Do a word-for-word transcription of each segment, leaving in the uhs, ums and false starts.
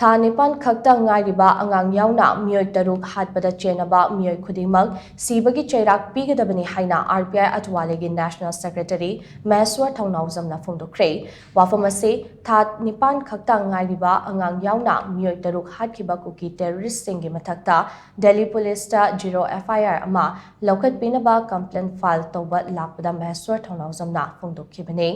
ꯊꯥ ꯅꯤꯄꯥꯟ ꯈꯛꯇ ꯉꯥꯏꯔꯤꯕ ꯑꯉꯥꯡ ꯌꯥꯎꯅ ꯃꯤꯑꯣꯏ ꯇꯔꯨꯛ ꯍꯥꯠꯄꯗ ꯆꯦꯟꯅꯕ ꯃꯤꯑꯣꯏ ꯈꯨꯗꯤꯡꯃꯛ ꯁꯤꯕꯒꯤ ꯆꯩꯔꯥꯛ ꯄꯤꯒꯗꯕꯅꯤ ꯍꯥꯏꯅ ꯑꯥꯔ ꯄꯤ ꯑꯥꯏ ꯑꯇꯋꯥꯂꯦꯒꯤ ꯅꯦꯁꯅꯦꯜ ꯁꯦꯀ꯭ꯔꯦꯇꯔꯤ ꯃꯍꯦꯁ꯭ꯋꯔ ꯊꯧꯅꯥꯎꯖꯝꯅ ꯐꯣꯡꯗꯣꯛꯈ꯭ꯔꯦ꯫ ꯋꯥꯐꯝ ꯑꯁꯤ ꯊꯥ ꯅꯤꯄꯥꯟ ꯈꯛꯇ ꯉꯥꯏꯔꯤꯕ ꯑꯉꯥꯡ ꯌꯥꯎꯅ ꯃꯤꯑꯣꯏ ꯇꯔꯨꯛ ꯍꯥꯠꯈꯤꯕ ꯀꯨꯀꯤ ꯇꯦꯔꯣꯔꯤꯁ꯭ꯠꯁꯤꯡꯒꯤ ꯃꯊꯛꯇ ꯗꯦꯜꯂꯤ ꯄꯨꯂꯤꯁꯇ ꯖꯤꯔꯣ ꯑꯦꯐ ꯑꯥꯏ ꯑꯥꯔ ꯑꯃ ꯂꯧꯈꯠꯄꯤꯅꯕ ꯀꯝꯄ꯭ꯂꯦꯟ ꯐꯥꯏꯜ ꯇꯧꯕ ꯂꯥꯛꯄꯗ ꯃꯍꯦꯁ꯭ꯋꯔ ꯊꯧꯅꯥꯎꯖꯝꯅ ꯐꯣꯡꯗꯣꯛꯈꯤꯕꯅꯤ꯫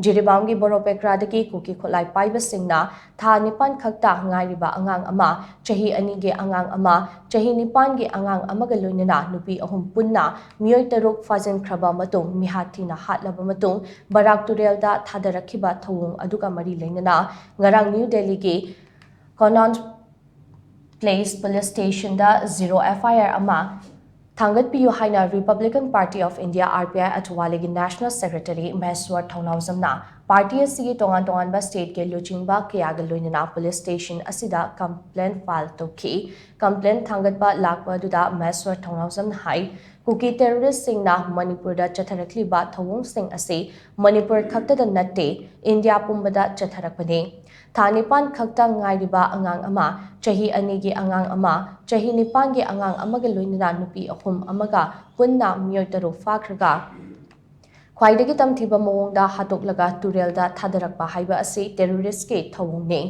ꯖꯤꯔꯤꯕꯥꯝꯒꯤ ꯕꯣꯔꯣꯄꯦꯀ꯭ꯔꯥꯗꯒꯤ ꯀꯨꯀꯤ ꯈꯨꯠꯂꯥꯏ ꯄꯥꯏꯕꯁꯤꯡꯅ ꯊꯥ ꯅꯤꯄꯥꯟ ꯈꯛꯇ ꯉꯥꯏꯔꯤꯕ ꯑꯉꯥꯡ ꯑꯃ, ꯆꯍꯤ ꯑꯅꯤꯒꯤ ꯑꯉꯥꯡ ꯑꯃ, ꯆꯍꯤ ꯅꯤꯄꯥꯟꯒꯤ ꯑꯉꯥꯡ ꯑꯃꯒ ꯂꯣꯏꯅꯅ ꯅꯨꯄꯤ ꯑꯍꯨꯝ ꯄꯨꯟꯅ ꯃꯤꯑꯣꯏ ꯇꯔꯨꯛ ꯐꯥꯖꯤꯟꯈ꯭ꯔꯕ ꯃꯇꯨꯡ, ꯃꯤꯍꯥꯠ ꯊꯤꯅ ꯍꯥꯠꯂꯕ ꯃꯇꯨꯡ, ꯕꯔꯥꯛ ꯇꯨꯔꯦꯜꯗ ꯊꯥꯗꯔꯛꯈꯤꯕ ꯊꯧꯑꯣꯡ ꯑꯗꯨꯒ ꯃꯔꯤ ꯂꯩꯅꯅ ꯉꯔꯥꯡ ꯅ꯭ꯌꯨ ꯗꯦꯜꯂꯤꯒꯤ ꯀꯣꯅꯥꯟ ꯄ꯭ꯂꯦꯁ ꯄꯨꯂꯤꯁ ꯁ꯭ꯇꯦꯁꯟꯗ ꯖꯤꯔꯣ ꯑꯦꯐ ꯑꯥꯏ ꯑꯥꯔ ꯑꯃ ꯊꯥꯡꯒꯠꯄꯤꯌꯨ ꯍꯥꯏꯅ Republican Party of India, R P I, ꯑꯇꯋꯥꯂꯦꯒꯤ ꯅꯦꯁꯅꯦꯜ ꯁꯦꯀ꯭ꯔꯦꯇꯔꯤ ꯃꯍꯦꯁ꯭ꯋꯔ ꯊꯧꯅꯥꯎꯖꯝꯅ ꯄꯥꯔꯇꯤ ꯑꯁꯤꯒꯤ ꯇꯣꯉꯥꯟ ꯇꯣꯉꯥꯟꯕ ꯁ꯭ꯇꯦꯠꯀꯤ ꯂꯨꯆꯤꯡꯕ ꯀꯌꯥꯒ ꯂꯣꯏꯅꯅ ꯄꯨꯂꯤꯁ ꯁ꯭ꯇꯦꯁꯟ ꯑꯁꯤꯗ ꯀꯝꯄ꯭ꯂꯦꯟ ꯐꯥꯏꯜ ꯇꯧꯈꯤ꯫ ꯀꯝꯄ꯭ꯂꯦꯟ ꯊꯥꯡꯒꯠꯄ ꯂꯥꯛꯄ ꯑꯗꯨꯗ ꯃꯍꯦꯁ꯭ꯋꯔ ꯊꯧꯅꯥꯎꯖꯝꯅ ꯍꯥꯏ, ꯀꯨꯀꯤ ꯇꯦꯔꯣꯔꯤꯁ꯭ꯠꯁꯤꯡꯅ ꯃꯅꯤꯄꯨꯔꯗ ꯆꯠꯊꯔꯛꯂꯤꯕ ꯊꯧꯑꯣꯡꯁꯤꯡ ꯑꯁꯤ ꯃꯅꯤꯄꯨꯔ ꯈꯛꯇꯗ ꯅꯠꯇꯦ, ꯏꯟꯗꯤꯌꯥ ꯄꯨꯝꯕꯗ ꯆꯠꯊꯔꯛꯄꯅꯤ꯫ ꯊꯥ ꯅꯤꯄꯥꯟ ꯈꯛꯇ ꯉꯥꯏꯔꯤꯕ ꯑꯉꯥꯡ ꯑꯃ, ꯆꯍꯤ ꯑꯅꯤꯒꯤ ꯑꯉꯥꯡ ꯑꯃ, ꯆꯍꯤ ꯅꯤꯄꯥꯟꯒꯤ ꯑꯉꯥꯡ ꯑꯃꯒ ꯂꯣꯏꯅꯅ ꯅꯨꯄꯤ ꯑꯍꯨꯝ ꯑꯃꯒ ꯄꯨꯟꯅ ꯃꯤꯑꯣꯏ ꯇꯔꯨꯛ ꯐꯥꯈ꯭ꯔꯒ ꯈ꯭ꯋꯥꯏꯗꯒꯤ ꯇꯝꯊꯤꯕ ꯃꯑꯣꯡꯗ ꯍꯥꯠꯇꯣꯛꯂꯒ ꯇꯨꯔꯦꯜꯗ ꯊꯥꯗꯔꯛꯄ ꯍꯥꯏꯕ ꯑꯁꯤ ꯇꯦꯔꯣꯔꯤꯁ꯭ꯠꯀꯤ ꯊꯧꯑꯣꯡꯅꯤ꯫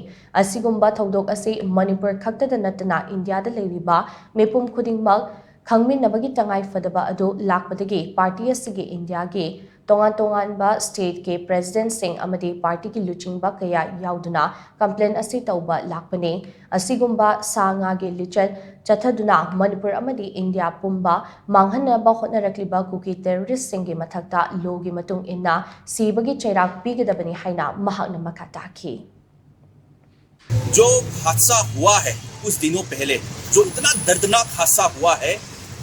ꯑꯁꯤꯒꯨꯝꯕ ꯊꯧꯗꯣꯛ ꯑꯁꯤ ꯃꯅꯤꯄꯨꯔ ꯈꯛꯇꯗ ꯅꯠꯇꯅ ꯏꯟꯗꯤꯌꯥꯗ ꯂꯩꯔꯤꯕ ꯃꯤꯄꯨꯝ ꯈꯨꯗꯤꯡꯃꯛ ꯈꯪꯃꯤꯟꯅꯕꯒꯤ ꯇꯉꯥꯏ ꯐꯗꯕ ꯑꯗꯨ ꯂꯥꯛꯄꯗꯒꯤ ꯄꯥꯔꯇꯤ ꯑꯁꯤꯒꯤ ꯏꯟꯗꯤꯌꯥꯒꯤ ꯇꯣꯉꯥꯟ ꯇꯣꯉꯥꯟꯕ ꯁ꯭ꯇꯦꯠꯀꯤ ꯄ꯭ꯔꯦꯁꯤꯗꯦꯟꯠꯁꯤꯡ ꯑꯃꯗꯤ ꯄꯥꯔꯇꯤꯒꯤ ꯂꯨꯆꯤꯡꯕ ꯀꯌꯥ ꯌꯥꯎꯗꯨꯅ ꯀꯝꯄ꯭ꯂꯦꯟ ꯑꯁꯤ ꯇꯧꯕ ꯂꯥꯛꯄꯅꯤ꯫ ꯑꯁꯤꯒꯨꯝꯕ ꯁꯥ ꯉꯥꯒꯤ ꯂꯤꯆꯠ ꯆꯠꯊꯗꯨꯅ ꯃꯅꯤꯄꯨꯔ ꯑꯃꯗꯤ ꯏꯟꯗꯤꯌꯥ ꯄꯨꯝꯕ ꯃꯥꯡꯍꯟꯅꯕ ꯍꯣꯠꯅꯔꯛꯂꯤꯕ ꯀꯨꯀꯤ ꯇꯦꯔꯣꯔꯤꯁ꯭ꯠꯁꯤꯡꯒꯤ ꯃꯊꯛꯇ ꯂꯣꯒꯤ ꯃꯇꯨꯡ ꯏꯟꯅ ꯁꯤꯕꯒꯤ ꯆꯩꯔꯥꯛ ꯄꯤꯒꯗꯕꯅꯤ ꯍꯥꯏꯅ ꯃꯍꯥꯛꯅ ꯃꯈꯥ ꯇꯥꯈꯤ꯫ जो हादसा हुआ है कुछ दिनों पहले, जो इतना दर्दनाक हादसा हुआ है,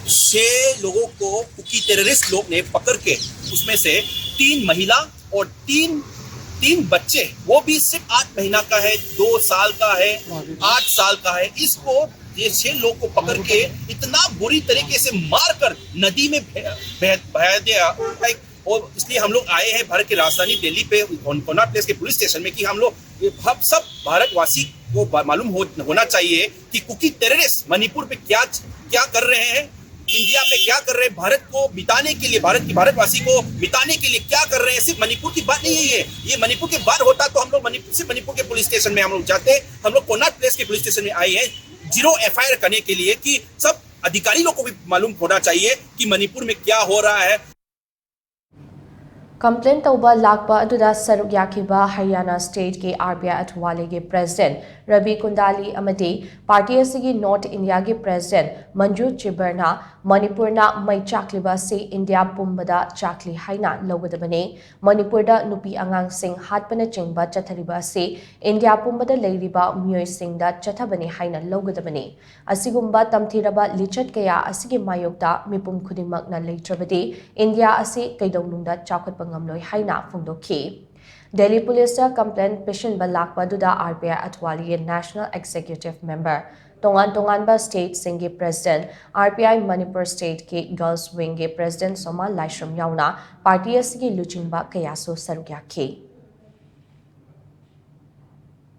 छह लोगों को कुकी टेररिस्ट लोग ने पकड़ के उसमें से तीन महिला और तीन तीन बच्चे, वो भी सिर्फ आठ महीना का है, दो साल का है, आठ साल का है, इसको ये छह लोग को पकड़ के इतना बुरी तरीके से मारकर नदी में बह- बह- बहा दिया। और इसलिए हम लोग आए हैं भारत की राजधानी दिल्ली पे कॉनॉट प्लेस के पुलिस स्टेशन में कि हम लोग, हम सब भारतवासी को बा- मालूम हो, होना चाहिए कि कुकी टेररिस्ट मणिपुर पे क्या क्या कर रहे हैं, इंडिया पे क्या कर रहे हैं, भारत को मिटाने के लिए, भारत की, भारतवासी को मिटाने के लिए क्या कर रहे हैं। सिर्फ मणिपुर की बात नहीं है ये। ये मणिपुर की बात होता तो हम लोग मणिपुर, सिर्फ मणिपुर के पुलिस स्टेशन में हम लोग जाते। हम लोग कोणार्क प्लेस के पुलिस स्टेशन में आए हैं जीरो एफआईआर करने के लिए कि सब अधिकारी लोग को भी मालूम होना चाहिए कि मणिपुर में क्या हो रहा है। ꯀꯝꯄ꯭ꯂꯦꯟ ꯇꯧꯕ ꯂꯥꯛꯄ ꯑꯗꯨꯗ ꯁꯔꯨꯛ ꯌꯥꯈꯤꯕ ꯍꯔꯤꯌꯥꯅꯥ ꯁ꯭ꯇꯦꯠꯀꯤ ꯑꯥꯔ ꯄꯤ ꯑꯥꯏ ꯑꯊꯋꯥꯂꯤꯒꯤ ꯄ꯭ꯔꯦꯁꯤꯗꯦꯟꯠ ꯔꯕꯤ ꯀꯨꯟꯗꯥꯂꯤ ꯑꯃꯗꯤ ꯄꯥꯔꯇꯤ ꯑꯁꯤꯒꯤ ꯅꯣꯔꯠ ꯏꯟꯗꯤꯌꯥꯒꯤ ꯄ꯭ꯔꯦꯁꯤꯗꯦꯟꯠ ꯃꯟꯖꯨ ꯆꯤꯕꯔꯅ ꯃꯅꯤꯄꯨꯔꯅ ꯃꯩ ꯆꯥꯛꯂꯤꯕ ꯑꯁꯤ ꯏꯟꯗꯤꯌꯥ ꯄꯨꯝꯕꯗ ꯆꯥꯛꯂꯤ ꯍꯥꯏꯅ ꯂꯧꯒꯗꯕꯅꯤ꯫ ꯃꯅꯤꯄꯨꯔꯗ ꯅꯨꯄꯤ ꯑꯉꯥꯡꯁꯤꯡ ꯍꯥꯠꯄꯅꯆꯤꯡꯕ ꯆꯠꯊꯔꯤꯕ ꯑꯁꯤ ꯏꯟꯗꯤꯌꯥ ꯄꯨꯝꯕꯗ ꯂꯩꯔꯤꯕ ꯃꯤꯑꯣꯏꯁꯤꯡꯗ ꯆꯠꯊꯕꯅꯤ ꯍꯥꯏꯅ ꯂꯧꯒꯗꯕꯅꯤ꯫ ꯑꯁꯤꯒꯨꯝꯕ ꯇꯝꯊꯤꯔꯕ ꯂꯤꯆꯠ ꯀꯌꯥ ꯑꯁꯤꯒꯤ ꯃꯥꯌꯣꯛꯇ ꯃꯤꯄꯨꯝ ꯈꯨꯗꯤꯡꯃꯛꯅ ꯂꯩꯇ꯭ꯔꯕꯗꯤ ꯏꯟꯗꯤꯌꯥ ꯑꯁꯤ ꯀꯩꯗꯧꯅꯨꯡꯗ ꯆꯥꯎꯈꯠꯄ ꯉꯝꯂꯣꯏ ꯍꯥꯏꯅ ꯐꯣꯡꯗꯣꯛꯈꯤ꯫ ꯗꯦꯜꯂꯤ ꯄꯨꯂꯤꯁꯇ ꯀꯝꯄ꯭ꯂꯦꯟ ꯄꯤꯁꯤꯟꯕ ꯂꯥꯛꯄ ꯑꯗꯨꯗ ꯑꯥꯔ ꯄꯤ ꯑꯥꯏ ꯑꯊꯋꯥꯂꯤꯒꯤ ꯅꯦꯁꯅꯦꯜ ꯑꯦꯛꯖꯤꯀ꯭ꯌꯨꯇꯤꯚ ꯃꯦꯝꯕꯔ, ꯇꯣꯉꯥꯟ ꯇꯣꯉꯥꯟꯕ ꯁ꯭ꯇꯦꯠꯁꯤꯡꯒꯤ president, R P I Manipur ꯁ꯭ꯇꯦꯠꯀꯤ ꯒꯔꯜꯁ ꯋꯤꯡꯒꯤ ꯄ꯭ꯔꯦꯁꯤꯗꯦꯟꯠ ꯁꯣꯃꯥ ꯂꯥꯏꯁ꯭ꯔꯝ ꯌꯥꯎꯅ ꯄꯥꯔꯇꯤ ꯑꯁꯤꯒꯤ ꯂꯨꯆꯤꯡꯕ ꯀꯌꯥꯁꯨ ꯁꯔꯨꯛ ꯌꯥꯈꯤ꯫